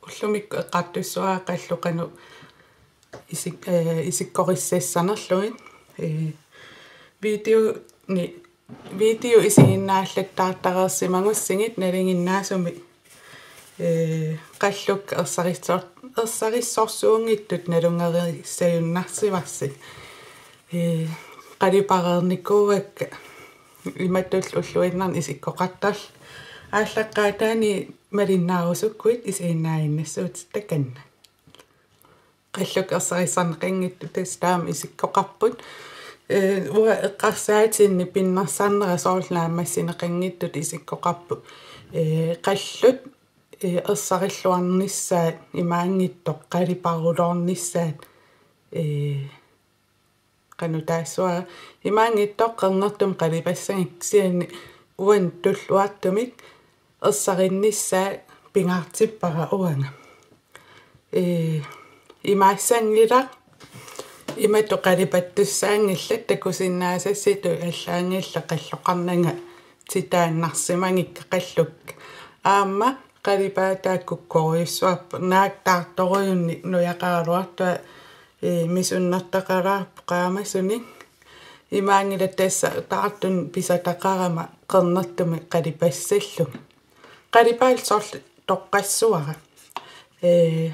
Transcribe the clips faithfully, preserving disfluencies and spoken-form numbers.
Ullumikkut eqqartussavara qallut qanoq isik-, eh, isikkorissassanerlugit. Eh, videoni, video isiginnaallattaartareersimagussigit nalinginnaasumik, eh, qallukka ersarissor-, ersarissorsuunngitsut nalunngerisajunnarsivarsi. Eh, qalipareernikuuakka imatut ulluinnarni isikkoqartarlugit. Aallaqqaataani malinnaarusukkuit isiginnaaginnassuutit takanna. Qallukka ersarissarneqanngitsut tassa taama isikkoqarput. Eh, uanga eqqarsaatinni pinnersarnera soorlu naammassineqanngitsut isikkoqarput. Eh, qallut, eh, ersarilluarnissaat imaanngitsoq qaliparuloornissaat, eh, qanoq taassavara, imaanngitsoq qernertumik qalipassagakkit, kisianni uannut tulluartumik ersarinnissaa pingaartippara uanga. Eh, imaassanngilaq, imatut qalipattussaanngillat, takusinnaasassitut allaanngillat qalloqarnanga titaannarsimagikka qallukka. Aamma qalipaataa kukkorujussuarpoq, naak taartorujunnik nujaqaraluartua, eh, misunnertaqalaarpoq qaamasunik. Imaanngilaq tassa taartunik pisataqarama qernertumik qalipassallunga. Qalipaallu soorlu toqqassavara. Eh,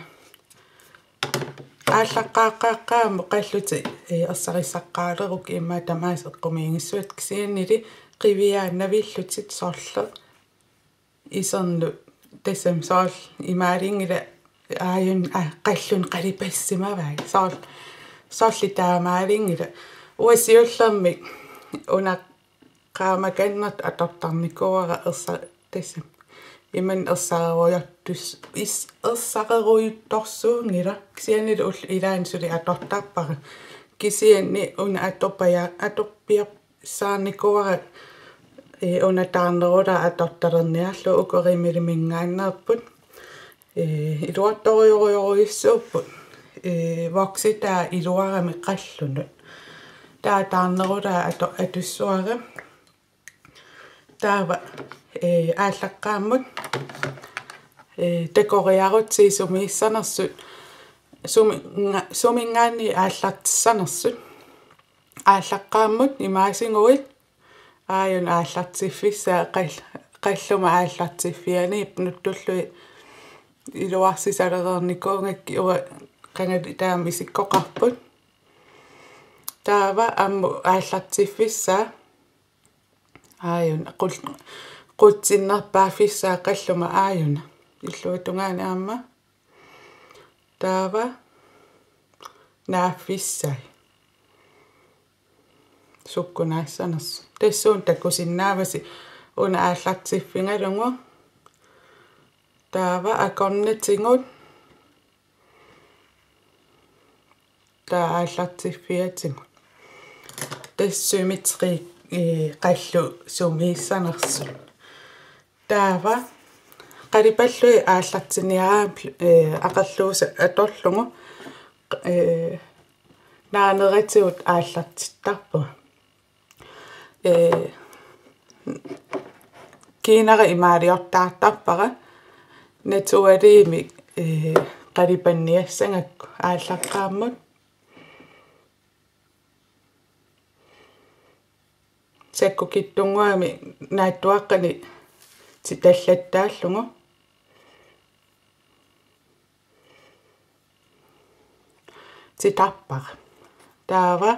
aallaqqaaqqaaqqaamut qallutit, eh, ersarissaqqaalerukkit immaqa tamaasa eqqumiigissuatit, kisiannili qiviaannavillutit soorlu isernut, tassami soorlu imaaliinngilaq aajuna, aa, qalluni qalipassimavai. Soorlu, soorlu taamaaliinngilaq. Uanga siullermik una qaamakannertut atortarnikuuara ersa-, tassami. Imannak ersarerujortus-, is-, ersarerujuttorsuunngilaq. Kisiannili ulloq ilaanni suli atortarpara. Kisianni una atorpia-, atorpiar-, saarnikuuara, eh, una taarnerulaaq atortalerniarlugu, uku Rimmeliminngaanneerput. Eh, iluartorujorujorujussuupput. Eh, voksitaa iluarami qallunut. Taava taarnerulaaq ato-, atussavara. Taava, eh, aallaqqaammut, eh, takoriarutsigit sumiissanersut, suminnga-, suminngaanniit aallartissanersut. Aallaqqaammut imaasiguit aajuna aallartiffissaa qall-, qalluma aallartiffianiippoq, nutsullugit iluarsisalereernikuugakkit, uanga qangali taama isikkoqarput. Taava ammut aallartiffissaa aajuna, qul-, qutsinnerpaaffissaa qalluma aajuna. Illuatungaani aamma. Taava naaffissai. Sukkunaassanersut. Tassuuna takusinnaavasi una aallartiffigalugu. Taava akornatigut. Taava aallartiffiatigut. Tassa symmetri, eh, qallut sumiissanersut. Taava qalipallugit aallartiniaraanni, eh, aqerluusaq atorlugu, eh, naaneratigut aallartittarpunga. Eh, kiinara imaaliortaartarpara, naturaliimik, eh, qalipanniassagakku. Aallaqqaammut sakkukitsunnguamik naatsuaqqanik titallattaallugu titarpara. Taava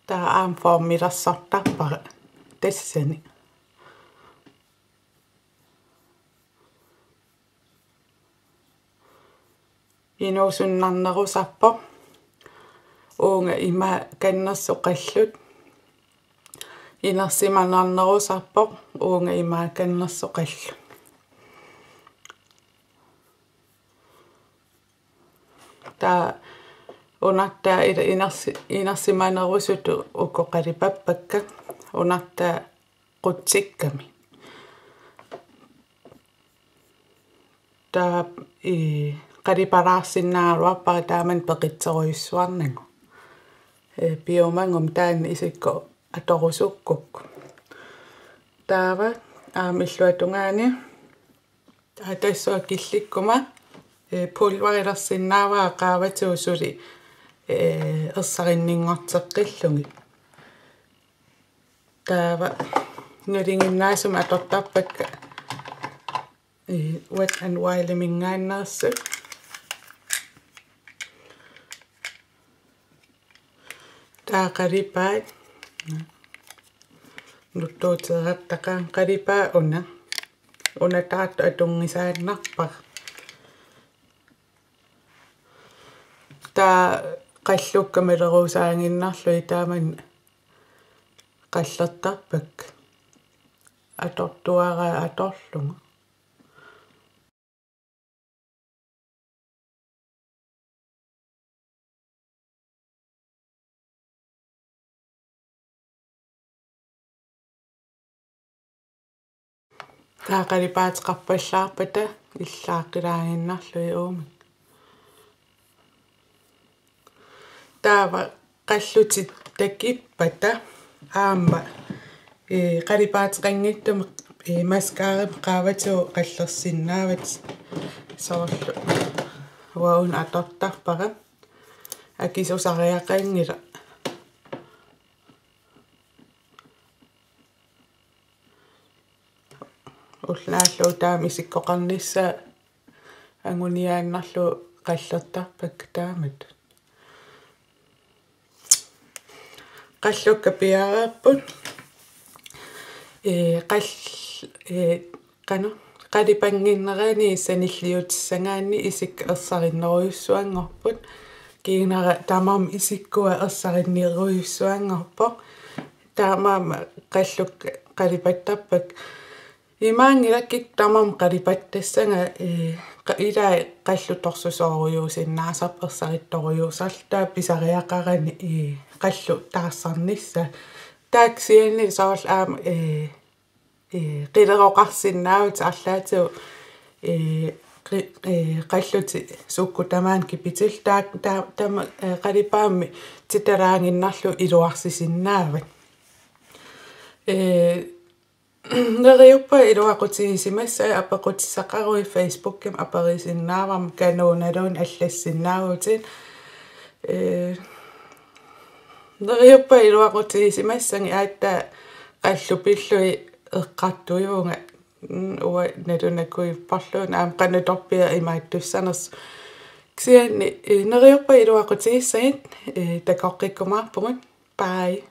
Taava aamma formilersortarpara tassani. Inuusunnarnerusarpoq uunga ima kannersut qallut. Inersimanarnerusarpoq uunga ima kannersut qallut. Taava unartaa ila inersi-, inersimanerusutut uku qalipappakka, unartaa qutsikkami. Taava, ii, qalipalaarsinnaagaluarpara taamani peqitserujussuarnagu. Ee, piumagumi taanna isikkoq atorusukkukku. Taava aamma illuatungaani. Taava tassa killikkuma, ee, pulverilersinnaavara qaavatigut suli, ee, ersarinninngorteqqillugit. Taava nalinginnaasumik atortarpakka, ee, Wet n Wild-iminngaanneersut. Taava qalipaat. Nuttuuteerartaqaanga, qalipaat una. Una taartoq atunngisaannarpara. Taava qallukka maleruusaaginnarlugit taamani qallertarpakka. Atortuaraa atorlugu. Taava qalipaateqarpallaarpata illaaqqilaaginnarlugit uumik. Taava qallutit takippata aamma, ee, qalipaateqanngitsumik, ee, mascaramik qaavatigut qallersinnaavatit, soorlu uanga una atortarpara, akisusariaqanngilaq. Ullaallu taama isikkoqarnissaa anguniaannarlugu qallertarpakka taamatut. Qallukka piareerput. Ee, qall-, ee, qanoq, qalipannginnerani sanilliutissagaanni isikka ersarinnerujussuanngorput. Kiinara tamarmi isikkua ersarinnerujussuanngorpoq. Taamaammat qallukka qalipattarpakka. Imaanngilaq kikkut tamarmik qalipattassagai, ee, qa-, ilai qallutorsusoorujussuusinnaasarput ersarittorujussuusarluta pisariaqarani, ee, qallut taarsarnissaat. Taava kisianni soorlu aamma, ee, ee, qileroqarsinnaavutit arlaatigut, ee, qi-, ee, qallutit sukkut tamaani kipitillugu, taa-, taa-, tama-, ee, qalipaammik titalaaginnarlugit iluarsisinnaavat. Ee, neriuppunga iluaqutigisimassagissi apeqqutissaqaruit, Facebookimi aperisinnaavarma kanuunaluunniit allassinnaavutit. Ee, neriuppunga iluaqutigisimassagit, aatsaat qallut pillugit eqqartuivunga. Mm, uanga nalunakuipporluunniit aamma qanoq torpiaq imaattussanersoq. Kisianni, ee, neriuppunga iluaqutigissagit, ee, takoqqikkumaarpugut. Bye.